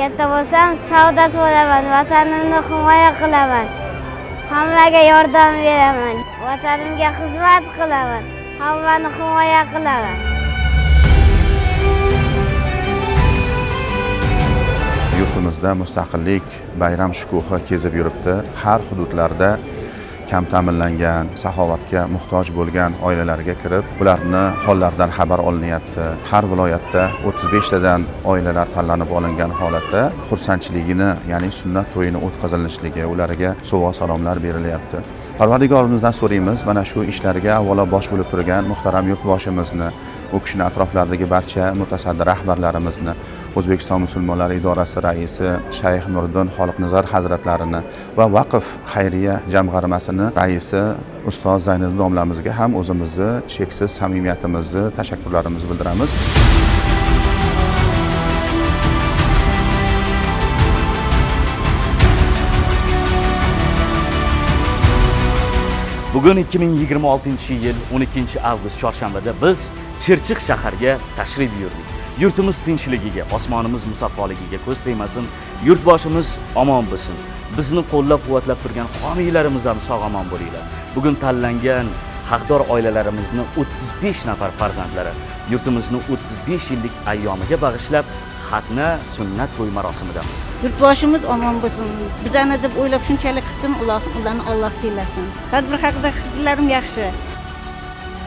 Katta bo'lsam saodat bo'laman, vatanimni himoya qilaman. Hammaga yordam beraman, vatanimga xizmat qilaman, hammani himoya qilaman. Yurtimizda mustaqillik bayram shukuhi kezib yuribdi. Har hududlarda kam ta'minlangan, saxovatga muhtoj bo'lgan oilalarga kirib, ularni hollaridan xabar olinyapti. Har viloyatda 35 tadan oilalar tanlanib olingan holatda xursandchiligini, ya'ni sunnat to'yini o'tkazilishligi, ularga sovg'a salomlar berilyapti. Parvardigorimizdan so'raymiz, mana shu ishlarga avvalo bosh bo'lib turgan muhtaram yurtboshimizni, u kishini atroflaridagi barcha mutasaddi rahbarlarimizni, O'zbekiston musulmonlari idorasi raisi Shayx Nuriddin Xoliqnazar hazratlarini va Vaqf xayriya jamg'armasini raisi ustoz Zayniddin domlamizga ham o'zimizni cheksiz samimiyatimizni, tashakkurlarimizni bildiramiz. Bugun 2026-yil 12 avgust chorshanbada biz Chirchiq shahariga tashrif buyurdik. Yurtimiz tinchligiga, osmonimiz musaffoligiga ko'z tegmasin, yurtboshimiz omon bo'lsin. Bizni qo'llab-quvvatlab turgan homiylarimiz ham sog'-omon bo'linglar. Bugun tanlangan haqdor oilalarimizni 35 nafar farzandlari yurtimizni 35 yillik ayyomiga bag'ishlab xatna sunnat to'y marosimidamiz. Yurtboshimiz omon bo'lsin. Bizani deb o'ylab shunchalik qildim, ularni Alloh siylasin. Tadbir haqida fikrlarim yaxshi.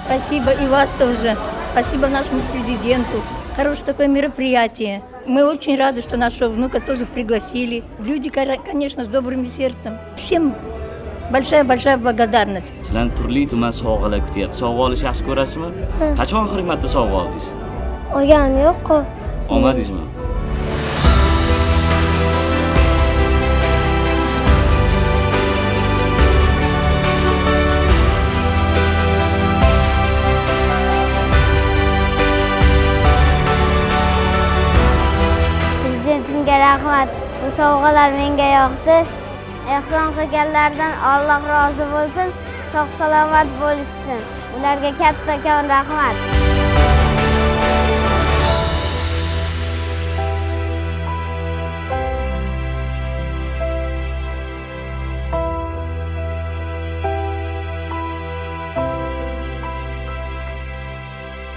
Спасибо и вас тоже. Спасибо нашему президенту. Хорошее такое мероприятие. Мы очень рады, что нашего внука тоже пригласили. Люди, конечно, с добрым сердцем. Всем большая-большая благодарность. Sizlarni turli tuman sovg'alar kutyapti. Sovg'a olishni yaxshi ko'rasizmi? Qachon oxirgi marta sovg'a oldingiz? Olganim yo'q-ku. Olmadingizmi? Prezidentimga rahmat. Bu sovg'alar menga yoqdi. Ehson qilganlardan Alloh rozi bo'lsin, sog' salomat bo'lishsin. Ularga kattakon rahmat.